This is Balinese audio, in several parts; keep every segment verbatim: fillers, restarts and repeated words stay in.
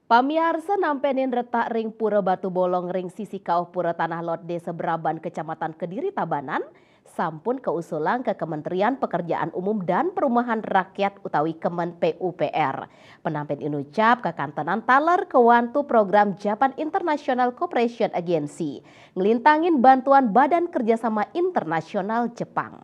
Pamiarsa, nampenin retak ring Pura Batu Bolong ring sisi kauh Pura Tanah Lot, Desa Beraban, Kecamatan Kediri, Tabanan, sampun kausulang ka Kementerian Pekerjaan Umum dan Perumahan Rakyat utawi Kemen P U P R. Penampen inucap kakantenan taler kawantu program Japan International Cooperation Agency nglintangin bantuan Badan Kerjasama Internasional Jepang.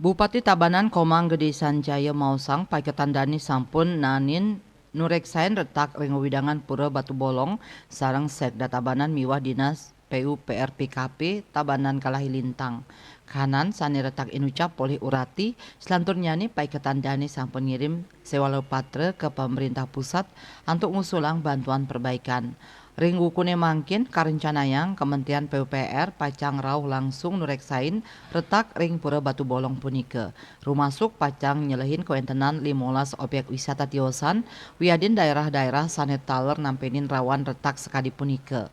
Bupati Tabanan Komang Gede Sanjaya maosang paiketan dane sampun naenin nureksain retak ring wewidangan Pura Batu Bolong sareng Sekda Tabanan miwah Dinas P U P R P K P Tabanan kalahi lintang. Kahanan sane retak inucap polih urati, selanturnnyane paiketan dane sampun ngirim sewala patra ka pemerintah pusat antuk ngusulang bantuan perbaikan. Ring wukune mangkin karencanayang Kementerian P U P R pacang rauh langsung nureksain retak ring Pura Batu Bolong punika, rumasuk pacang nyelehin kawentenan limolas objek wisata tiosan wiadin daerah-daerah sane taler nampenin rawan retak sakadi punika.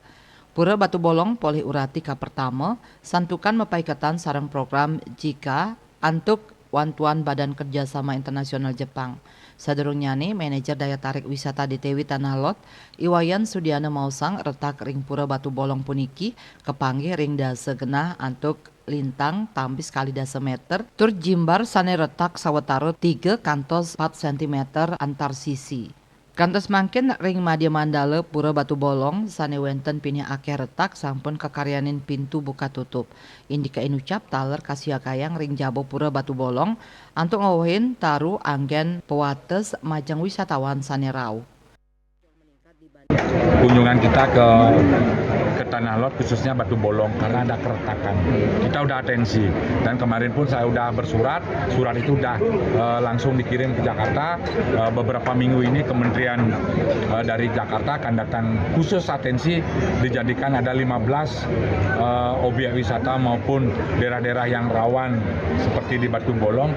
Pura Batu Bolong polih urati kapertama, santukan mapaiketan sareng program JICA antuk wantuan Badan Kerjasama Internasional Jepang. Sadurungnyane, Manajer Daya Tarik Wisata D T W Tanah Lot, I Wayan Sudiana maosang retak ring Pura Batu Bolong puniki kapanggih ring dasa genah antuk lintang tambis kalih dasa meter, tur jimbar sane retak sawatara tiga kantos pat sentimeter antar sisi. Kantos mangkin ring madya mandala Pura Batu Bolong sane wenten pinih akeh retak sampun kakaryanin pintu buka tutup. Indika inucap taler kasiagayang ring jaba Pura Batu Bolong antuk ngwewehin taru anggen pawates majeng wisatawan sane rauh. Kunjungan kita ke ke Tanah Lot, khususnya Batu Bolong, karena ada keretakan. Kita udah atensi, dan kemarin pun saya udah bersurat, surat itu udah eh, langsung dikirim ke Jakarta. Eh, beberapa minggu ini kementerian eh, dari Jakarta akan datang khusus atensi, dijadikan ada lima belas eh, objek wisata maupun daerah-daerah yang rawan seperti di Batu Bolong,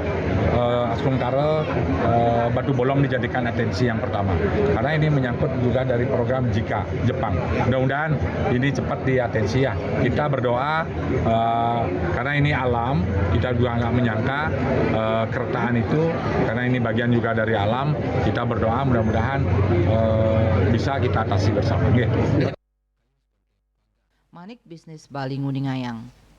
eh, sementara eh, Batu Bolong dijadikan atensi yang pertama. Karena ini menyangkut juga dari program JICA Jepang. Mudah-mudahan ini cepat diatensi ya. Kita berdoa eh, karena ini alam, kita juga nggak menyangka eh, keretakan itu, karena ini bagian juga dari alam. Kita berdoa mudah-mudahan eh, bisa kita atasi bersama. Nggih. Manik Bisnis Bali nguningayang.